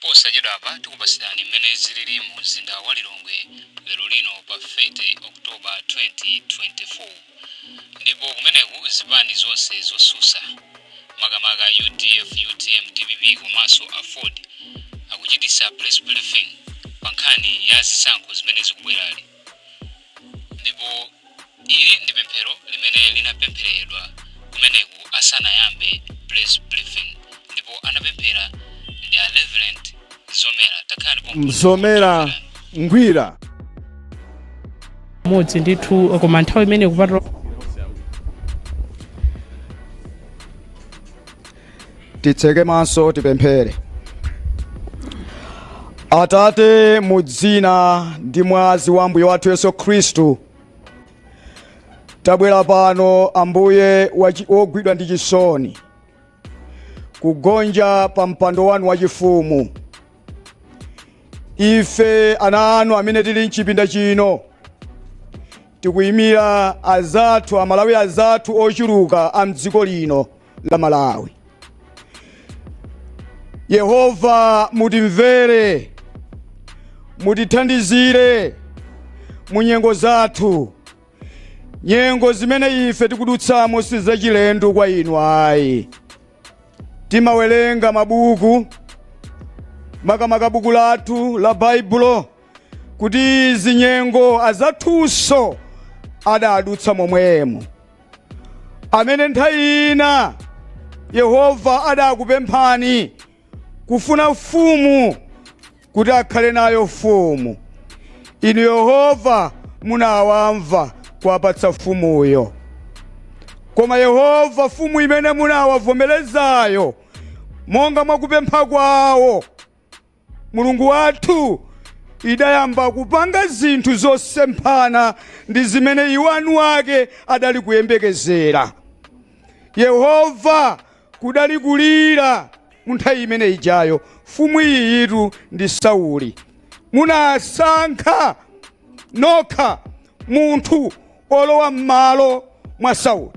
Posachedwapa tikupasirani mmene zilili mu mzinda wa Lilongwe lero lino pa 30 October 2024. Ndipo kumeneku zipani zonse zosusa makamaka UDF, UTM, DPP komanso AFORD akuchitisa press briefing pa nkhani ya zisankho zimene zikubwerali. Ndipo ili ndi pemphero limene linapempheredwa kumeneku asanayambe press briefing ndipo anapemphera ndi a Reverend Zomera. Takhalani pompo. Mzomera Ngwira. Mmodzi ndithu, koma nthawi imene kupatula Titseke maso, tipemphere. Atate, mu dzina ndi mwazi wa Ambuye wathu Yesu Khristu, tabwera pano, Ambuye, wogwidwa ndi chisoni, kugonja pa mpando wanu wachifumu. Ife ana anu amene tili mchipinda chino tikuyimira azathu Amalawi, azathu ochuluka a mdziko lino la Malawi. Yehova, mutimvere, mutithandizire mu nyengo zathu. Nyengo zimene ife tikudutsamo si zachilendo kwa inu ayi. Timawerenga mabuku, makamaka buku lathu la Baibulo, kuti izi nyengo azathunso adadutsa momwemo, amene nthawi ina Yehova adakupemphani kufuna mfumu kuti akhale nayo mfumu. Inu Yehova munawamva kuwapatsa mfumuyo. Koma Yehova, mfumu imene munawavomerezayo monga mwakupempha kwawo, Mulungu wathu, idayamba kupanga zinthu zosemphana ndi zimene iwo anu ake adali kuyembekezera. Yehova, kudali kulira mu nthawi imene ijayo. Mfumu iyitu ndi Sauli. Munasankha nokha munthu olowa m'malo mwa Sauli,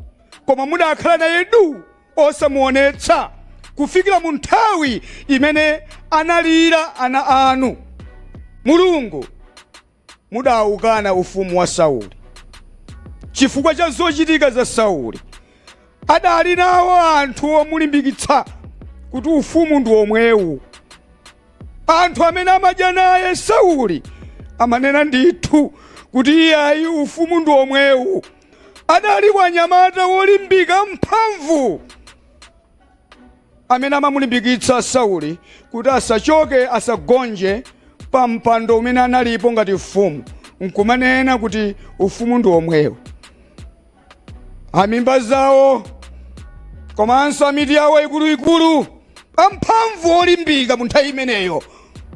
koma mudakhala naye du osamuonetsa kufikira mu nthawi imene analira ana anu. Mulungu, mudawukana ufumu wa Sauli chifukwa cha zochitika za Sauli. Adali nawo anthu omulimbikitsa kuti ufumu ndi omwewu. Anthu amene amadya naye Sauli amanena ndithu kuti iyayi, ufumu ndi omwewu. Adali anyamata wolimbika mphamvu amene amamulimbikitsa Sauli kuti asachoke, asagonje pa mpando umene analipo ngati mfumu, nkumanena kuti ufumu ndi omwewu. Amimba zawo komanso amiti yawo ikuluikulu, amphamvu olimbika mu nthawi imeneyo,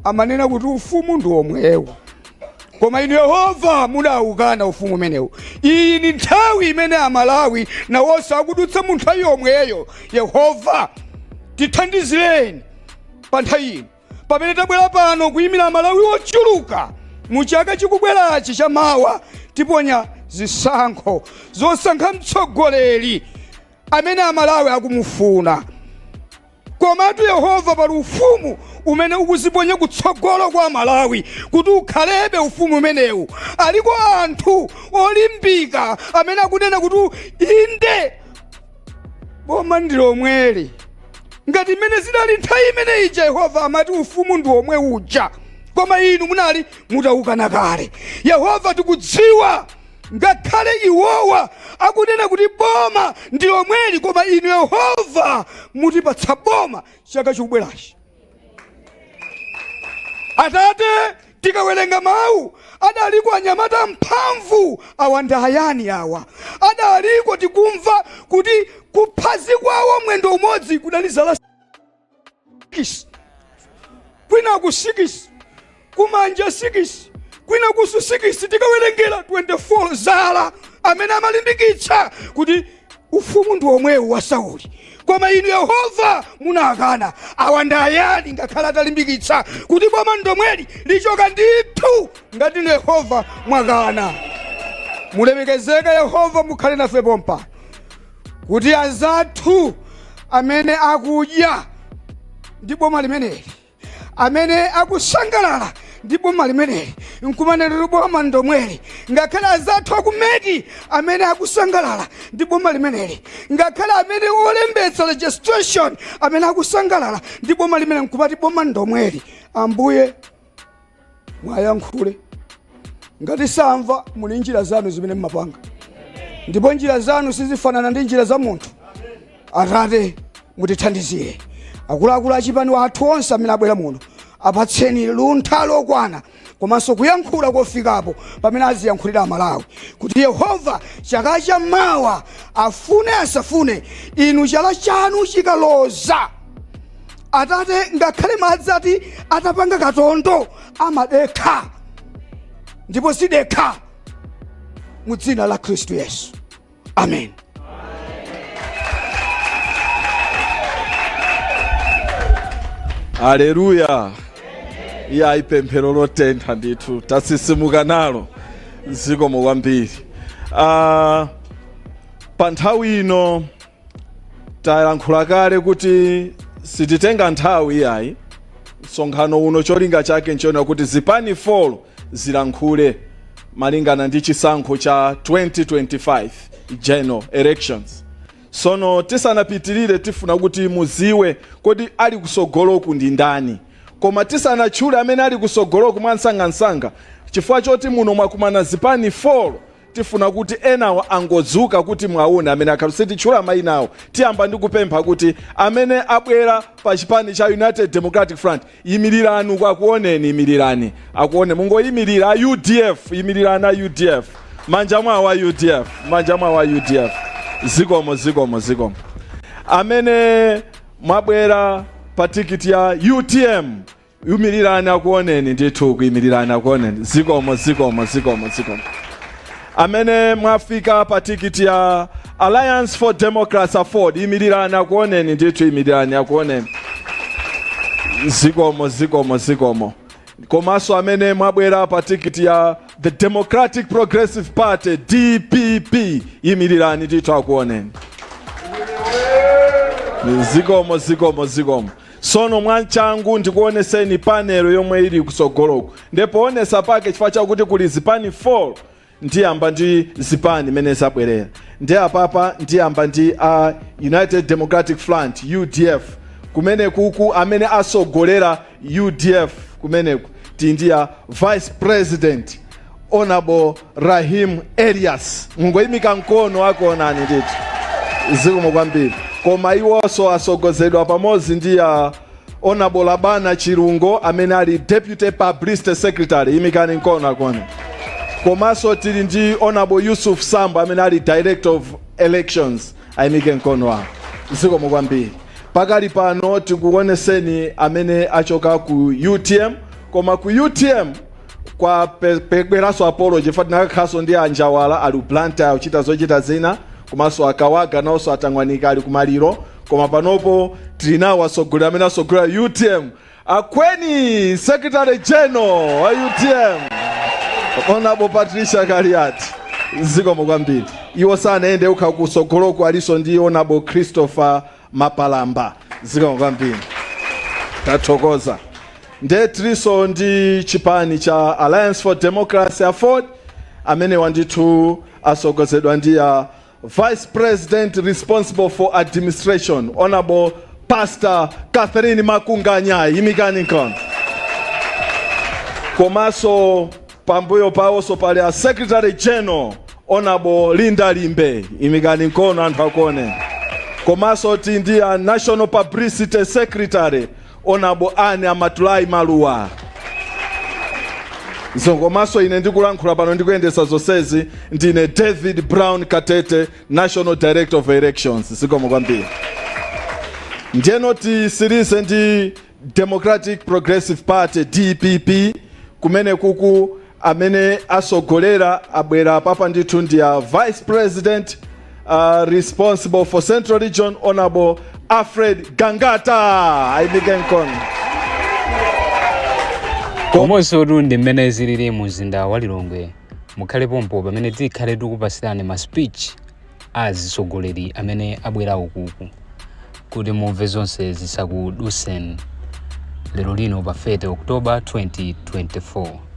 amanena kuti ufumu ndi omwewu. Koma inu Yehova mudawukana ufumu umenewu. Iyi ni nthawi imene Amalawi nawonso akudutsa mu nthawi yomweyo. Yehova, tithandizireni pa nthawi ino pamene tabwera pano kuyimira Amalawi ochuluka. Mu chaka chikubwerachi cha mawa tiponya zisankho zosankha mtsogoleri amene Amalawi akumufuna. Komatu Yehova, pali ufumu umene ukuziponya kutsogolo kwa Malawi kuti ukhalebe ufumu umenewu. Aliko anthu olimbika amene akunena kuti inde, boma ndi lomweli, ngati mmene zidali nthawi imene ija Yehova amati ufumu ndi omwe uja, koma inu munali mutawukana kale. Yehova, tikudziwa ngakhale iwowa akunena kuti boma ndi lomweli, koma inu Yehova mutipatsa boma chaka chikubwerachi. Atate, tikawerenga mawu, adaliko anyamata mphamvu awa ndi ayani awa adaliko? Tikumva kuti kuphazi kwawo mwendo umodzi kudali zala 6, kwinaku 6, kumanja 6, kwinakunso 6, tikawerengera 24 zala, amene amalimbikitsa kuti ufumu ndi omwewu wa Sauli, koma inu Yehova munakana. Awa ndi ayani ngakhale atalimbikitsa kuti boma ndomweli lichoka ndithu ngati inu Yehova mwakana? Mulemekezeke Yehova, mukhale nafe pompano kuti anzathu amene akudya ndi boma limeneli, Amene akusangalala ndi boma limeneli nkumanena kuti boma ndomweli, ngakhale azathu aku MEC amene akusangalala ndi boma limeneli, ngakhale amene olembetsa registration amene akusangalala ndi boma limene nkumati boma ndomweli, Ambuye, mwayankhule. Ngati samva, muli njira zanu zimene mmapanga, ndipo njira zanu sizifanana ndi njira za munthu. Atate, mutithandizire. Akuluakulu achipani athu onse amene abwera muno, apatseni luntha lokwana komanso kuyankhula kofikapo pamene aziyankhulira Amalawi, kuti Yehova, chaka chammawa, afune asafune, inu chala chanu chikaloza, Atate, ngakhale madzi ati atapanga katondo amadekha, ndipo zidekha mu dzina la Khristu Yesu, amen. Aleluya! Iyayi, pemphero lotentha ndithu, tasisimuka nalo. Zikomo kwambiri. Pa nthawi ino tayankhula kale kuti sititenga nthawi iyayi. Msonkhano uno cholinga chake nchiona kuti zipani 4 zilankhule malingana ndi chisankho cha 2025 general elections. Sono tisanapitirire, tifuna kuti muziwe kodi ali kusogoloku ndi ndani. Koma tisanatchule amene ali kusogoloku mwansangansanga, chifukwa choti muno mwakumana zipani 4, tifuna kuti enawo angodzuka kuti mwaone amene akhala. Sititchula mayina awo. Tiyamba ndi kupempha kuti amene abwera pa chipani cha United Democratic Front, yimirirani uku akuoneni. Yimirirani akuone, mungoyimirira. A UDF, yimirirani. A UDF, manja mwawo. A UDF, manja mwawo. A UDF, zikomo, zikomo, zikomo. Amene mwabwera pa tikiti ya UTM, yimirirani akuoneni ndithu, kuyimirirani akuoneni. Zikomo, zikomo, zikomo, zikomo. Amene mwafika pa tikiti ya Alliance for Democracy, AFORD, yimirirani akuoneni ndithu, yimirirani akuoneni. Zikomo, zikomo, zikomo. Komanso amene mwabwera pa tikiti ya the Democratic Progressive Party, DPP, yimirirani ndithu akuoneni. Zikomo, zikomo, zikomo. Sono mwachangu ndikuoneseni panel yomwe ili kusogoloku. Ndipo onesa pake, chifukwa chakuti kuli zipani 4, ndiyamba ndi zipani mene zabwerera. Ndi apapa ndiyamba ndi a United Democratic Front, UDF. Kumene kuku amene asogolera UDF kumeneku tili ndi a Vice President, Honorable Rahim Elias. Mungoyimika mkono akuonani ndithu. Zikomo kwambiri. Koma iwonso asogozedwa pamodzi ndi a Honorable Labana Chilungo amene ali Deputy Publicity Secretary. Yimikani mkono akuone. Komanso tili ndi Honorable Yusuf Sambo amene ali Director of Elections. Ayimike mkono wawo. Zikomo kwambiri. Pakali pano tikuoneseni amene achoka ku UTM. Koma ku UTM kwa pebweranso apology chifukwa tinakakhalanso ndi anjawala ali Blantyre akuchita zochita zina, komanso akawaga nawonso atangwanika ali kumaliro. Koma panopo tili nawo atsogoleri amene asogolera UTM, akweni Secretary General wa UTM, Honorable Patricia Kaliati. Zikomo kwambiri. Iwo sanayende ukha, kusogoloku alinso ndi Honorable Christopher Mapalamba. Zikomo kwambiri, tathokoza. Nde tilinso ndi chipani cha Alliance for Democracy, AFORD, amene wandithu asogozedwa ndi a Vice President responsible for administration, Honorable Pastor Catherine Makunganya. Yimikani mkono. Komanso pambuyo pawonso pali a Secretary General, Honorable Linda Limbe. Yimikani mkono anthu akuone. Komanso ti ndi a National Publicity Secretary, Honorable Anne Amatulai Maluwa. So komanso ine ndikulankhula pano, ndikuyendesa zonsezi, ndine David Brown Katete, National Director of Elections. Zikomo kwambiri. Ndiyeno tisirize ndi Democratic Progressive Party, DPP. Kumene kuku amene asogolera abwera papa ndithu ndi a Vice President responsible for Central Region, Honorable Alfred Gangata. Ayimike mkono. Komanso ndi mmene zilili mu mzinda wa Lilongwe. Mukhale pompo pamene tikhale tikupasirani ma speech a atsogoleri amene abwera ukuku kuti mumve zonse, zisakuduseni. Lero lino pa 30 October 2024.